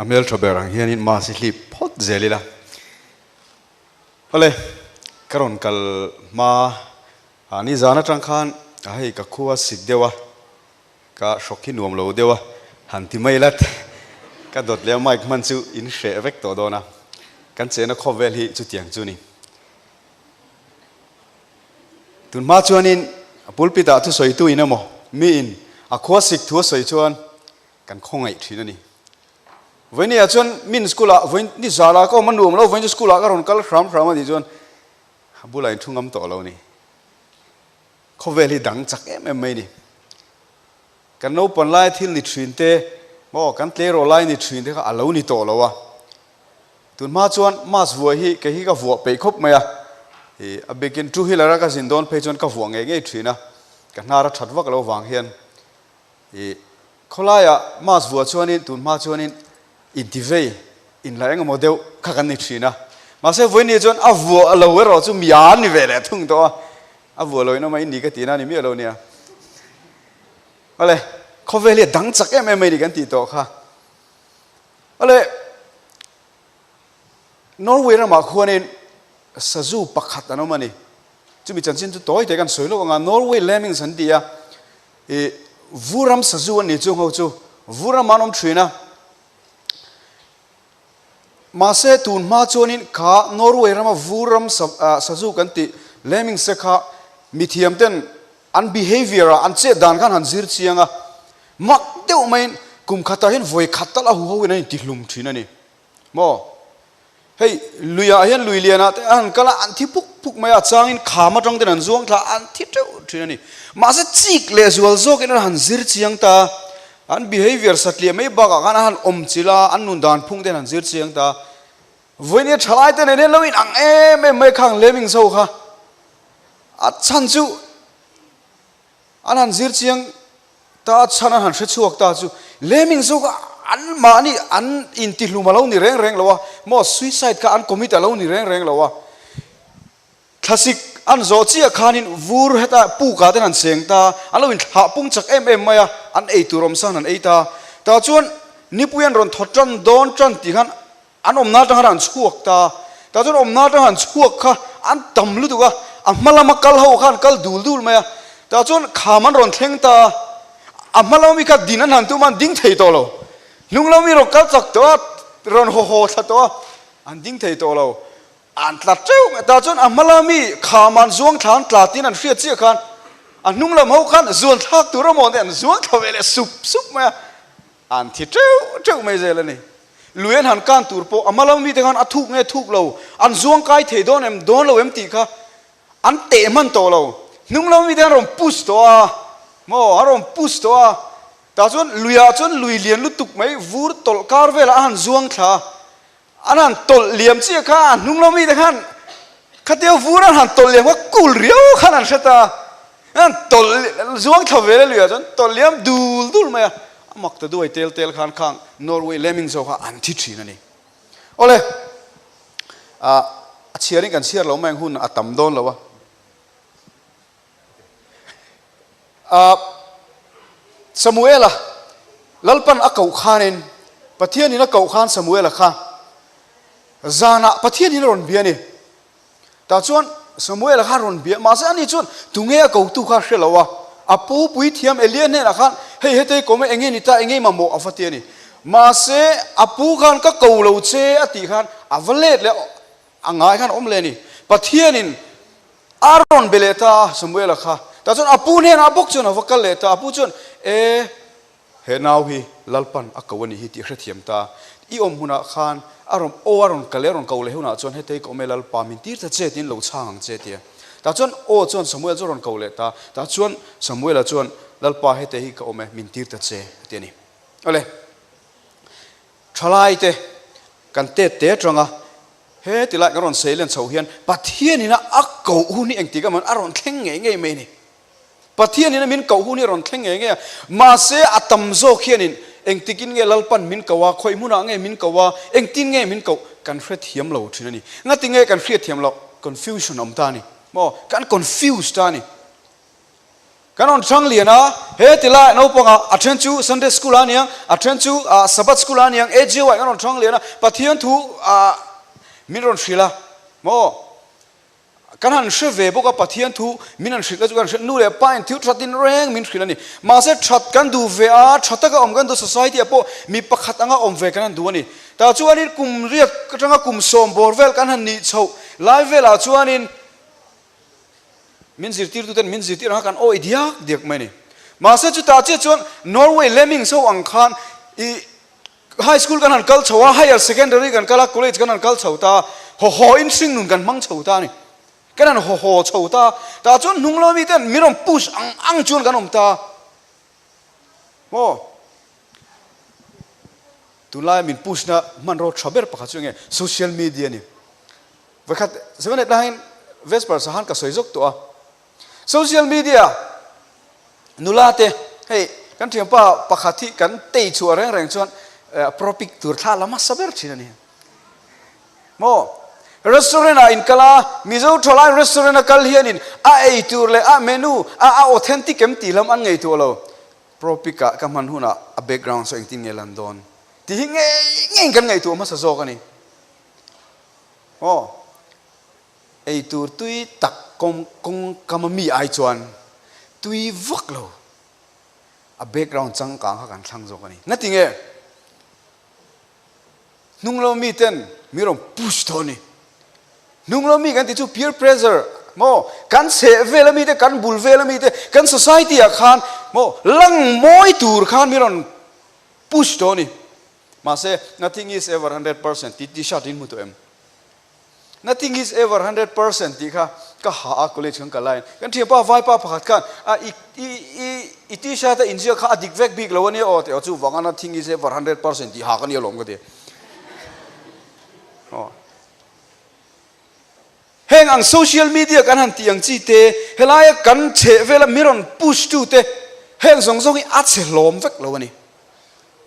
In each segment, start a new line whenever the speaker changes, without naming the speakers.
A hmeltha ber ang hianin mask hi hlip phawt zel ila. Awle, ka rawn kal hma a nizan atang khan a hei ka khua sik deuh a, ka hrawk hi nuam lo deuh a, han ti mai lat. Ka dawt leh a mic hman chu in hreh vek tawh dawn a, kan chehna khawvel hi chutiang chu ni. Tun hma chuanin pulpit ah thusawitu in emaw miin a khua sik thu a sawi chuan kan khawngaih thin a ni. Vawinia chuan min school ah vawiin ni zara ka awm a nuam lo vawiin chu school ah ka rawn kal hram hram a tih chuan a bulah in thu ngam tawh lo a ni. Khawvel hi dang chak em em mai a ni. Kan naupang lai thil ni thin te maw kan tleirawl lai ni thin te kha a lo ni tawh lo a. Tun hma chuan mask vuah hi kei hi ka vuah peih khawp mai a, ih a bikin two wheeler a ka zin dawn phei chuan ka vuah ngei ngei thin a, ka hnar a that vak lo vang hian ih khawlaiah mask vuah chuanin tun hma chuanin intivei inla eng emaw deuh kha kan ni thin a, mahse vawiin chuan a vuah lo erawh chu mi an ni ve leh thung tawh a, a vuah lo in awm a in ni ka tihna a ni miah lo nia. Awle khawvel hi a dang chak em em mai ni kan tih tawh kha. Awle, Norway ramah khuanin sazu pakhat an awm a ni. Chumi chanchin chu tawi te kan sawi lawk anga Norway lemmings an ti a, ih vuram sazu an ni chung ho chu vuram an awm thin a. Mahse tun hma chuanin kha Norway rama vuram sazu kan tih lemmings te kha mithiam ten An behaviour ah an chet dan khan han zir chiang a, mak deuh maiin kum khatah hian vawi khat tal a hu ho in an intihlum thin a ni. Maw? Hei lui ah hian lui lian ah te a han kal a, an thi puk puk mai a, changin kham atang ten an zuang thla a, an thi teuh thin a ni. Mahse chik leh zual zawkin an han zir chiang ta a, an behaviour satliah mai bakah khan a han awm chilh a, an nun dan phung ten han zir chiang ta a. Vawinia thalai te nen hian lo inang em em mai khang leming zo kha. A chhan chu an han zir chiang ta, a chhan an han hre chhuak ta chu leming zo kha an mahni an intihlum a lo ni reng reng lo a, maw suicide kha an commit a lo ni reng reng lo a. Thlasik an zawh chiah khanin vur heta pukah ten an cheng ta, an lo inthlah pung chak em em mai a, an ei tur awm san an ei ta. Tah chuan nipui an rawn thaw tan dawn tan tih khan An awmna atanga an chhuak ta. Tah chuan awmna atanga an chhuak kha an tam lutuk a, a hma lama kal ho kha an kal dul dul mai a. Tah chuan kham an rawn thleng ta a, a hma lama mi kha din an han tum a, an ding thei tawh lo. Hnung lama mi rawn kal chak tawh a, rawn haw haw thla tawh a, an ding thei tawh lo. An tla teuh mai. Tah chuan a hma lama mi kham an zuang thla an tla tiin an hriat chiah khan a hnung lam ho khan zuan thlak tur amaw te an zuang thla ve leh sup sup mai a. An thi teuh teuh mai zel a ni. Lui an han kan tur pawh a hma lam mite khan a thuk nge thuk lo, an zuang kai thei dawn em dawn lo em tih kha an teh hman tawh lo. Hnung lam mite khan a rawn push tawh a, maw a rawn push tawh a. Tah chuan luiah chuan lui lian lutuk mai vur tawlh kar velah a han zuang thla a, an han tawlh liam chiah kha a hnung lam mite khan khatia vur an han tawlh liam kha kul riau khan an hre ta a, an tawlh zuang thla vel a luiah chuan tawlh liam dul dul mai a, a mak ta duai tel tel khan khang Norway Lemming zawk kha an thi thin a ni. Awle, ah a chhiarin kan chhiar lo mai ang hun a tam dawn lo a. Ah Samuela Lalpan a koh khanin Pathianin a koh khan Samuela kha zanah Pathianin a rawn bia a ni. Tah chuan Samuela kha a rawn bia mahse ani chuan tunge a kotu kha a hre lo a, a pu puithiam Elia hnenah khan hei hetei kawm e enge ni ta enge mamawh a va ti a ni. Mahse a pu khan ka ko lo che a tih khan a va let leh a ngai khan a awm leh a ni. Pathianin A rawn be leh ta a, Samuela kha. Tah chuan a pu hnenah bawk chuan a va kal leh ta. A pu chuan, E, he nau hi Lalpan a ko a nih hi tih hrethiam ta. I awm hunah khan a rawn aw a rawn kal leh a rawn ko leh hunah chuan hetei ka awm e Lalpa, min tir ta che tiin lo chhang ang che tia. Tah chuan aw chuan Samuel chu a rawn ko leh ta. Tah chuan Samuela chuan, Lalpa hetei hi ka awm e, min tir ta che a ti a ni. Awle, thalaite kan tet te atanga He ti lai kan rawn sei len chho hian Pathianina a koh hun hi engtik emaw a rawn thleng ngei ngei mai a ni. Pathianina min koh hun hi a rawn thleng ngei ngei a, mahse a tam zawk hianin engtikin nge Lalpan min koh a, khawi hmunah nge min koh a, engtin nge min koh kan hrethiam lo thin a ni. Ngati nge kan hriatthiam loh? Confusion a awm ta a ni. Maw? Kan confused ta a ni. Kan rawn hrang lian a, he ti lai naupangah a then chu Sunday School ah a niang, a then chu Sabbath School ah a niang, AGO ah kan rawn hrang lian a, Pathian thu min rawn hrilh a, maw? Kan han hre ve bawk a, Pathian thu min han hrilh te chu kan hre, nu leh pa in thil that in reng min hrilh a ni. Mahse that kan duh ve a, tha taka awm kan duh, society ah pawh mi pakhat anga awm ve kan han duh a ni. Tah chuanin kum riak atanga kum sawm bawr vel kan han nih chhoh lai velah chuanin min zirtirtuten min zirtir anga kan awih diak diak mai a ni. Mahse chutah chiah chuan Norway Lemmings ho ang khan i High school kan han kal chho a, higher secondary kan kal a, college kan han kal chho ta, haw haw in hring nun kan hmang chho ta a ni. Kan han haw haw chho ta, tah chuan hnung lama miten min rawn push ang ang chuan kan awm ta. Maw? Tunlaia min push na hmanraw tha ber pakhat chu enge? Social media a ni. Vawikhat seven eight lahin Vesper sahan ka sawi zawk tawh a. Social media nula te hei kan thianpa pakhat hi kan tei chhuah reng reng chuan propic tur thla la hmasa ber thin a ni. Maw restaurant ah in kal a, Mizo thalai restaurant a kal hianin a ei tur leh a menu a a authentic em tih lam an ngaihtuah lo. Propic ah ka hman hunah a background saw engtin nge lan dawn tih hi ngei ngeiin kan ngaihtuah hmasa zawk a ni. Maw Ei tur tui tak kawng kawngkam a mi ai chuan tui vak lo a background changkang kha kan thlang zawk a ni. Ngati nge? Hnung lo mi ten mi rawn push tawh a ni. Hnung lo mi kan tih chu peer pressure maw kan chheh vel a mi te kan bul vel a mi te kan society ah khan maw lang mawi tur khan mi rawn push tawh a ni. Mahse nothing is ever 100% tih t-shirt in hmu tawh em? Nothing is ever 100% tih kha ka ha a college kan kal laiin kan thianpa vaipa pakhat khan a i i i i t-shirt a inziak kha a dik vek bik lo ania aw tih aw chuvang a nothing is ever 100% tih ha ka nia lawm ka ti. Aw. Heng ang social media kan han tih ang chi te helaia kan chheh vela mi rawn push tu te heng zawng zawng hi a chhe hlawm vek lo a ni.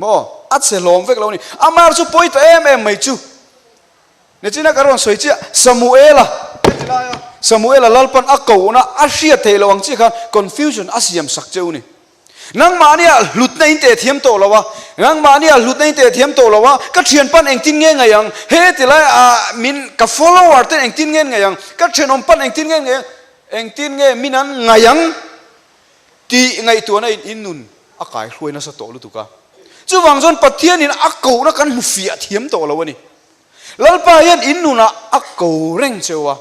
Maw a chhe hlawm vek lo a ni. Amar chu pawi ta em em mai chu. Nichina ka rawn sawi chiah, Samuela heti laia Samuela Lalpan a kohna a hriat theih loh ang chiah khan confusion a siam sak cheu ni. Nangmahnia hlutna in teh thiam tawh lo a, nangmahnia hlutna in teh thiam tawh lo a, ka thianpan engtin nge ngaih ang, heti lai ah min ka follower ten engtin nge ngaih ang, ka thenawm pan engtin nge ngaih ang, engtin nge min an ngaih ang tih ngaihtuahna in in nun a kai hruai nasa tawh lutuk a. Chuvang chuan Pathianin a kohna kan hmu fiah thiam tawh lo a ni. Lalpa hian in nunah a ko reng cheu a,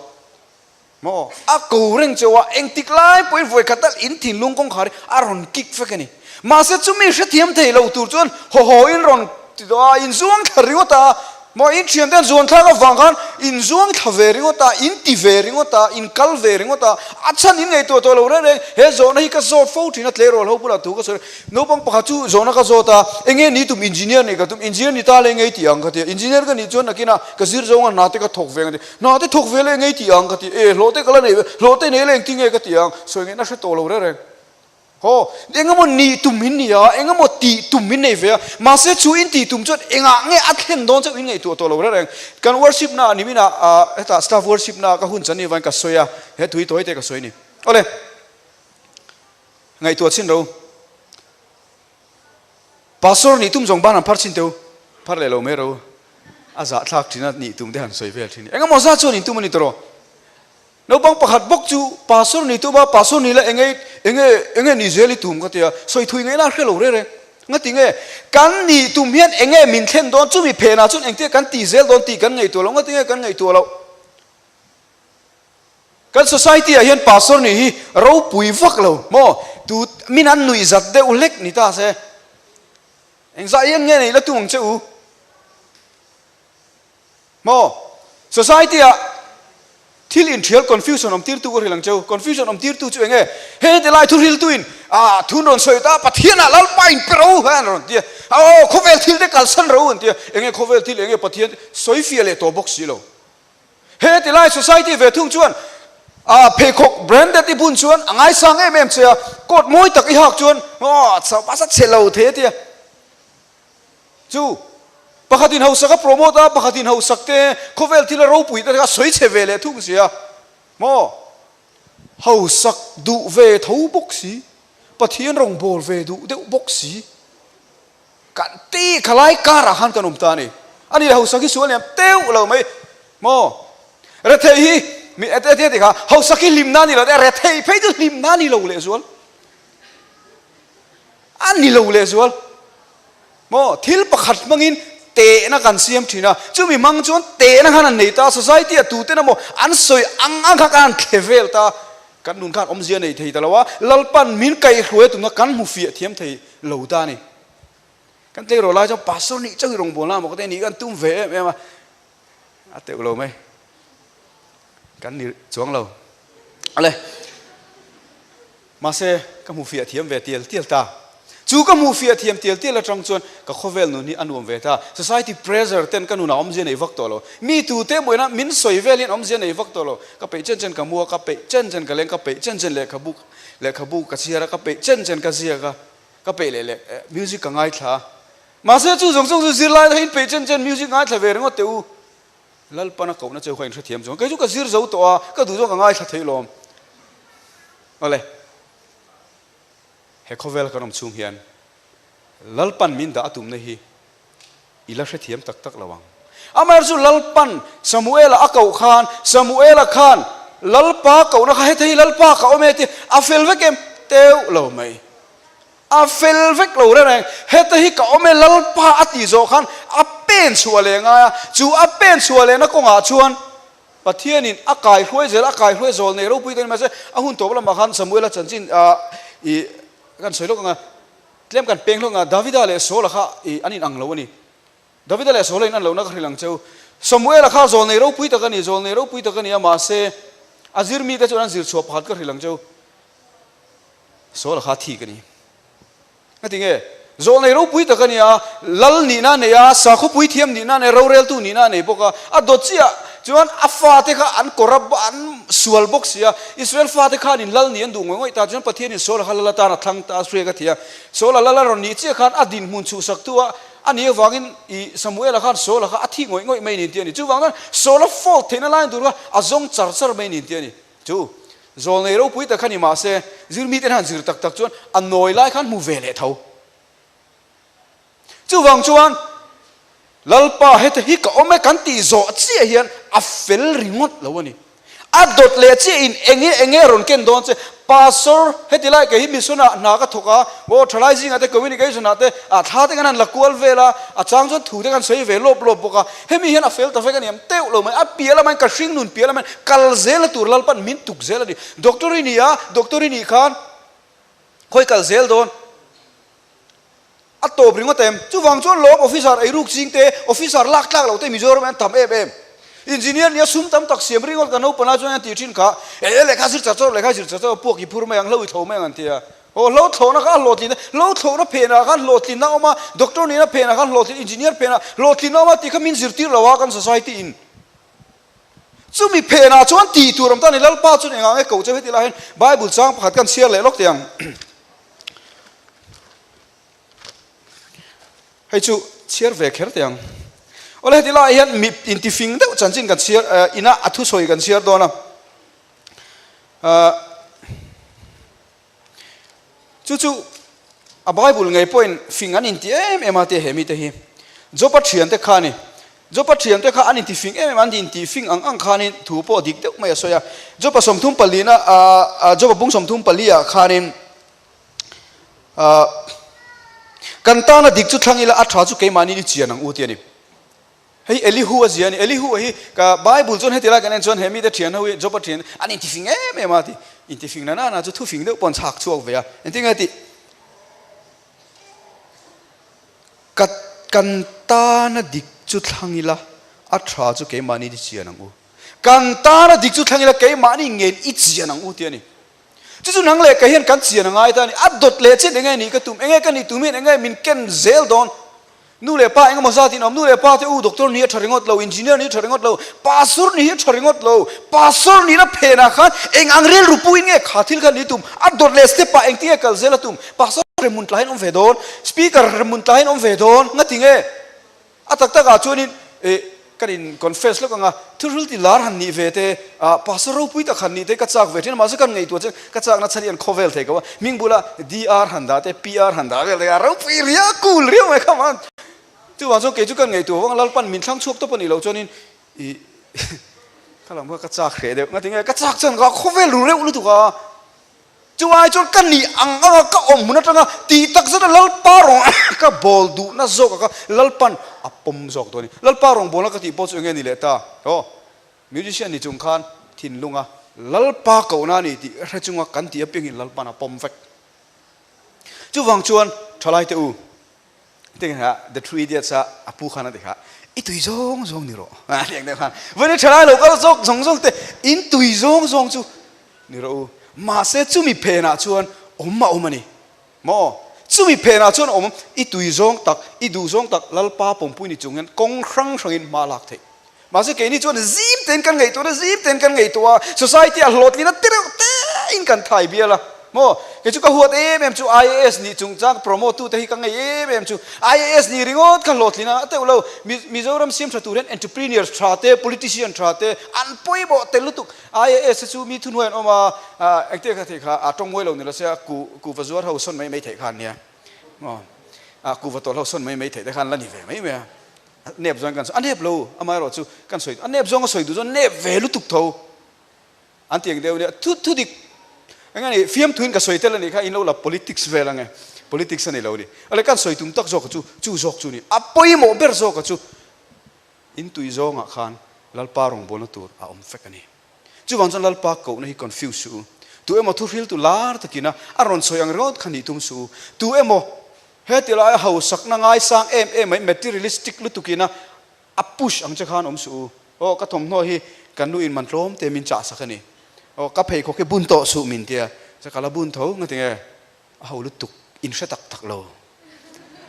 maw? A ko reng cheu a, engtik lai pawhin vawikhat tal in thinlung kawngkhar hi a rawn kik vek a ni. Mahse chumi hrethiam thei lo tur chuan haw haw in rawn ti tawh a, in zuang thla ringawt a, maw? In thiante an zuan thlak avang khan in zuang thla ve ringawt a, in ti ve ringawt a, in kal ve ringawt a, a chhan in ngaihtuah tawh lo reng reng. He zawhna hi ka zawt fo thin a, tleirawl ho bulah thu ka sawi. Naupang pakhat chu zawhna ka zawt a, enge ni tum engineer nih ka tum, engineer ni ta le engei tih ang ka ti a, engineer ka nih chuan nakinah ka zir zawng a hna te ka thawk ve ang a ti, hna te thawk ve le engei tih ang ka ti, e hlawh te ka la nei ve, hlawh te nei le engtin nge ka tih ang, sawi ngaihna hre tawh lo reng reng. Haw, engemaw nih tum in ni a, engemaw tih tum in nei ve a, mahse chu in tih tum chuan engah nge a thlen dawn chauh in ngaihtuah tawh lo reng reng. Kan worship na ah nimin ah ah hetah staff worship na ah ka hun chan ni avangin ka sawi a, he tui tawi te ka sawi ni. Awle. Ngaihtuah chin ro. Pastor nih tum zawng ban han phar chin teu. Phar leh lo mai ro. A zah thlak thin a nih tum te han sawi vel thin. Engemaw zat chuan in tum a ni tawh ro. Naupang pakhat bawk chu pastor nih tum a, pastor nih la enge enge enge ni zel i tum ka ti a. Sawi thui ngaihna a hre lo reng reng. Ngati nge kan nih tum hian enge min thlen dawn chumi phenah chuan engtia kan ti zel dawn tih kan ngaihtuah lo. Ngati nge kan ngaihtuah loh. Kan society ah hian pastor nih hi ropui vak lo maw? Tu min an nuih zat deuh hlek ni ta se. Engzah hian nge neih la tum ang che u? Maw? Society ah thil inthial confusion awm tirtu ka hrilh ang che u. Confusion awm tirtu chu enge? He ti lai thuhriltu in ah thun rawn sawi ta Pathian ah Lalpa in pe ro an rawn ti a. Aw khawvel thil te kalsan ro an ti a. Enge khawvel thil enge Pathian sawi fiah leh tawh bawk si lo. He ti lai society ve thung chuan ah pheikhawk branded i bun chuan a ngaisang em em che a, coat mawi tak i hak chuan aw a chhe lo thei a tia. Chu pakhat in hausak a promote a, pakhat in hausak te khawvel thil a ropui te kha a sawi chhe ve leh thung sia maw? Hausak duh ve tho bawk si. Pathian rawngbâwl ve duh deuh bawk si. Kan ti khalai karah khan kan awm ta a ni. A ni le hausak hi sual niam teuh lo mai maw? Rethei hi mi ete ete ti kha hausak hi hlimna a ni lo te rethei phei chu hlimna a ni lo lehzual. A ni lo lehzual maw? Thil pakhat hmangin tehna kan siam thin a, chumi hmang chuan tehna khan an nei ta a, society ah tuten emaw an sawi ang ang kha kan han thle vel ta a, kan nun khan awmzia nei thei ta lo a, Lalpan min kaihhruai a tumna kan hmu fiah thiam thei lo ta a ni. Kan tleirawl lai chuan pastor nih chauh hi rawngbawlna emaw ka ti a nih kan tum ve em em a, a teuh lo mai. Kan ni chuang lo. Ale. Mahse, ka hmu fiah thiam ve tial tial ta. Chu ka hmuh fiah thiam tial tial atang chuan ka khawvel nun hi a nuam ve ta. Society pressure ten ka nunah awmzia nei vak tawh lo. Mi tute emaw ina min sawi vel hian awmzia nei vak tawh lo. Ka peih chen chen ka mu a, ka peih chen chen ka leng, ka peih chen chen lehkhabu lehkhabu ka chhiar a, ka peih chen chen ka ziak a, ka peih leh leh music ka ngaithla a. Mahse, chu zawng zawng chu zirlai te kha in peih chen chen music ngaithla ve ringawt teh u. Lalpana kohna cheu kha in hrethiam chuang. Kei chu ka zir zo tawh a, ka duh zawng ka ngaithla theih lawm. Awle, he khawvel kan awm chhung hian Lalpan min dah a tumna hi i la hrethiam tak tak lo ang. Amaherawhchu chu Lalpan Samuela a koh khan, Samuela khan Lalpa kohna kha heta hi Lalpa ka awm e tih a fel vek em? Teuh lo mai. A fel vek lo reng reng. Heta hi ka awm e Lalpa a tih zawh khan a pen chhuah leh ngai a, chu a pen chhuah lehna kawngah chuan Pathianin a kaihruai zel, a kaihruai zawl nei ropui ta ni mahse a hun tawp lamah khan Samuela chanchin i kan sawi lawk ang a, tlem kan peng hlawk ang a, Davida leh Saula kha i an inang lo a ni. Davida leh Saula in an lohna ka hrilh ang cheu. Samuela kha zawl nei ropui tak a ni, zawl nei ropui tak a ni a, mahse a zir mite chuan an zir chhuah pakhat ka hrilh ang cheu. Saula kha thik a ni. Ngati nge? Zawlnei ropui tak a ni a, lal nihna a nei a, sakhawpui thiam nihna a nei a, roreltu nihna a nei bawk a. A dawt chiah chuan a fate kha an corrupt bawk, an sual bawk si a. Israel fate khanin lal nih an duh ngawih ngawih ta chuan Pathianin Saula kha lal atan a thlang ta a, hriak a ti a. Saula lal a rawn nih chiah khan a dinhmun chhuhsaktu a a nih avangin i Samuela khan Saula kha a thi ngawih ngawih mai niin tih a ni. Chuvang chuan Saula fault theihna lai tur kha a zawng char char mai niin tih a ni. Chu zawlnei ropui tak kha ni mahse, zir mite han zir tak tak chuan a nawi lai khan hmu ve leh tho. Chuvang chuan Lalpa heta hi ka awm e kan tih zawh chiah hian a fel ringawt lo a ni. A dawt leh chiah in enge enge a rawn ken dawn che. Pastor heti lai kei hi mission ah hna ka thawk a, aw thalai zingah te communication ah te ah thla te kan han la kual vel a, a chang chuan thu te kan sawi ve lawp lawp bawk a. Hemi hian a fel ta vek a ni am teuh lo mai, a piah lamah hian ka hring nun piah lamah hian kal zel a tur Lalpan min tuk zel a ni. Doctor i ni a, doctor i nih khan khawi kal zel dawn a tawp ringawt em? Chuvang chuan lawm officer eiruk ching te, officer lak tlak loh te Mizoram hian tam em em. Engineer nia sum tam tak siam ringawt kan naupang lai chuan an tih thin kha, e lehkha zir char char, lehkha zir char char, puak i phur mai ang, hlo i thlo mai ang an ti a. Aw, hlo thlawhna kha a hlawhtlin a, hlo thlawhna phenah khan hlawhtlinna a awm a, doctor nihna phenah khan hlawhtlin, engineer phenah hlawhtlinna a awm a tih kha min zirtir lo a kan society in. Chumi phenah chuan tih tur awm ta a ni, Lalpa chuan engah nge ko cheu heti lai hian Bible chang pakhat kan chhiar leh lawk teh ang. Hei chu chhiar ve kher teh ang. Awle heti lai hian mi intifing deuh chanchin kan chhiar, ina a thusawi kan chhiar dawn a. Chu chu a Bible ngei pawhin fing an inti em em a tia he mite hi. Job-a thiante kha a ni. Job-a thiante kha an inti fing em em a, an inti fing ang ang khanin thu pawh dik deuh mai a sawi a. Job-a 30 palina, Job-a bung 30 pali-ah khanin kan tana dik chu thlang ila a tha chu keimahni i chian ang u ti a ni. Hei Elihu a zia a ni. Elihu a hi ka Bible chuan heti lai kan en chuan he mite thian ho hi Job-a thian an intifing em em a ti. Intifing na nana chu thufing deuh pawh an chhak chhuak ve a. Engtin nge tih? Ka kan tana dik chu thlang ila a tha chu keimahni i chian ang u. Kan tana dik chu thlang ila keimahni ngen i chian ang u tih a ni. Chu chu nang leh kei hian kan chian a ngai ta a ni. A dawt leh chian enge nih ka tum, enge ka nih tum hian enge min ken zel dawn. Nu leh pa engemaw zat in awm, nu leh pa te u doctor ni a tha ringawt lo, engineer ni a tha ringawt lo, pastor ni hi a tha ringawt lo, pastor nihna phenah khan eng ang rilru puin nge kha thil kha ni tum, a dawt leh step ah engtin nge kal zel a tum, pastor remhmun tlahin awm ve dawn, speaker remhmun tlahin awm ve dawn, ngati nge? A tak takah chuanin eh. kan in confess lawk anga thuhril ti lar han nih ve te, ah pastor ropui tak han nih te ka chak ve thin a, mahse kan ngaihtuah chuan ka chakna chhan hi an khawvel thei ko a, hming bula DR han dah te, PR han dah vel te kha ropui riau, cool riau mai kha man. Chuvang chuan kei chu kan ngaihtuah vang a Lalpan min thlang chhuak tawp a nih loh chuanin ih kha lam kha ka chak hreh deuh, ngatinge ka chak chuan ka khawvel ru reuh lutuk a. Chu ai chuan ka nih ang anga ka awm hmun atanga tih tak zeta Lalpa rawng ka bawl duhna zawk aka Lalpan a pawm zawk dawn a ni. Lalpa rawng bawlna ka tih pawh chu enge ni leh ta? Aw, musician ni chung khan thinlunga Lalpa kohna a ni tih hre chunga kan tih apiangin Lalpan a pawm vek. Chuvang chuan thalaite u, Hetiang kha The Three Idiots a a pu khan a ti kha, I tui zawng zawng ni rawh a ti ang deuh khan. Vawiin thalai lo kal zawk zawng zawng te in tui zawng zawng chu ni rawh u. Mahse chumi phenah chuan awm a awm a ni. Maw? Chumi phenah chuan awm i tui zawng tak, i duh zawng tak Lalpa pawmpui ni chung hian kawng hrang hrangin hma lak theih. Mahse keini chuan zim tein kan ngaihtuah a, zim tein kan ngaihtuah a, society a hlawhtlin a tireuh tein kan thai bial a. Maw? Kei chu ka huat em em chu IAS nih chungchang promote tute hi ka ngei em em chu. IAS nih ringawt kha hlawhtlin a teuh lo. Mizoram siam tha tur hian entrepreneurs tha te, politician tha te an pawimawh tel lutuk. IAS te chu mi thuhnuai an awm a, engtia kha thei kha a tawngmuai lo ni lo se a kuhva zuar ho sawn mai mai theih kha an nia. Maw? Kuhva tawlh ho sawn mai mai theih te kha an la ni ve mai mai a. Nep zawng kan sawi, a nep lo, amaherawh chu kan sawi, a nep zawng a sawi duh chuan nep ve lutuk tho an ti ang deuh nia, thu thu dik eng nge ni fiamthuin ka sawi tel a nih kha in lo la politics vel ang e, politics a ni lo ni, ale kan sawi tum tak zawk chu chu zawk chu ni, a pawimawh ber zawk a chu in tui zawngah khan Lalpa rawngbawlna tur a awm fek a ni. Chuvang chuan Lalpa kohna hi confuse suh u, tu emaw thu hriltu lar takina a rawn sawi ang ringawt kha nih tum suh u, tu emaw Heti laia hausakna ngaisang em em mai materialistic lutukina a push ang che khan awm suh u. Aw ka thawmhnaw hi kan nu in man tlawm te min chah sak a ni. Aw ka pheikhawk hi bun tawh suh min tia. Chuan ka la bun tho nga tinge a ho lutuk in hre tak tak lo.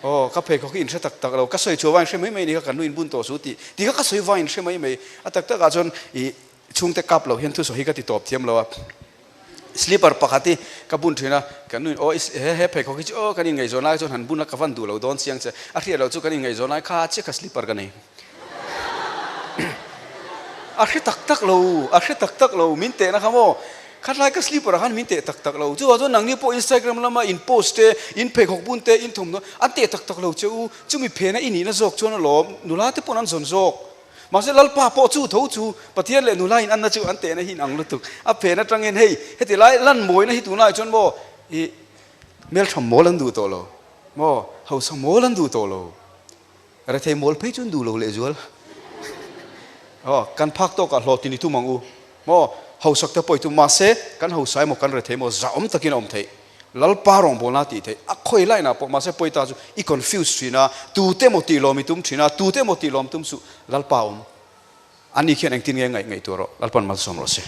Aw ka pheikhawk hi in hre tak tak lo ka sawi chhuah vain hre mai mai ni kha kan nu in bun tawh suh tih tih kha ka sawi vain hre mai mai. A tak tak ah chuan ih chhungte kap lo hian thusawi hi ka ti tawp thiam lo a. Slipper pakhat hi ka bun thin a, kan nuin aw he he pheikhawk hi chu aw kan inngaihzawn lai chuan han bun a ka van duh lo dawn chiang che, a hriat loh chu kan inngaihzawn lai kha chiah kha slipper ka nei. A hre tak tak lo, a hre tak tak lo, min tehna kha maw, khatlai ka slipper ah khan min teh tak tak lo, chuvang chuan nangni pawh Instagram lama in post te, in pheikhawk bun te, in thawmhnaw an teh tak tak lo che u, chumi phena i nihna zawk chuan alawm, nula te pawn an zawn zawk. Mahse Lalpa pawh chu tho chu Pathian leh nula in anna chu an tehna hi in ang lutuk. A phen atangin hei heti lai lan mawina hi tunlai chuan maw i hmeltha mawl an duh tawh lo maw hausa mawl an duh tawh lo rethei mawl phei chu an duh lo lehzual aw kan phak tawkah hlawhtlin i tum ang u maw hausak te pawh i tum mahse kan hausa emaw kan rethei emaw zahawm takin a awm theih. Lalpa rawngbawlna tih theih a khawi lainah pawh mahse pawi ta chu i confuse thin a, tute emaw tih lawm i tum thin a, tute emaw tih lawm tum suh Lalpa awm. Ani khian engtin nge ngaih ngaihtuah rawh, Lalpa'n malsawm rawh se.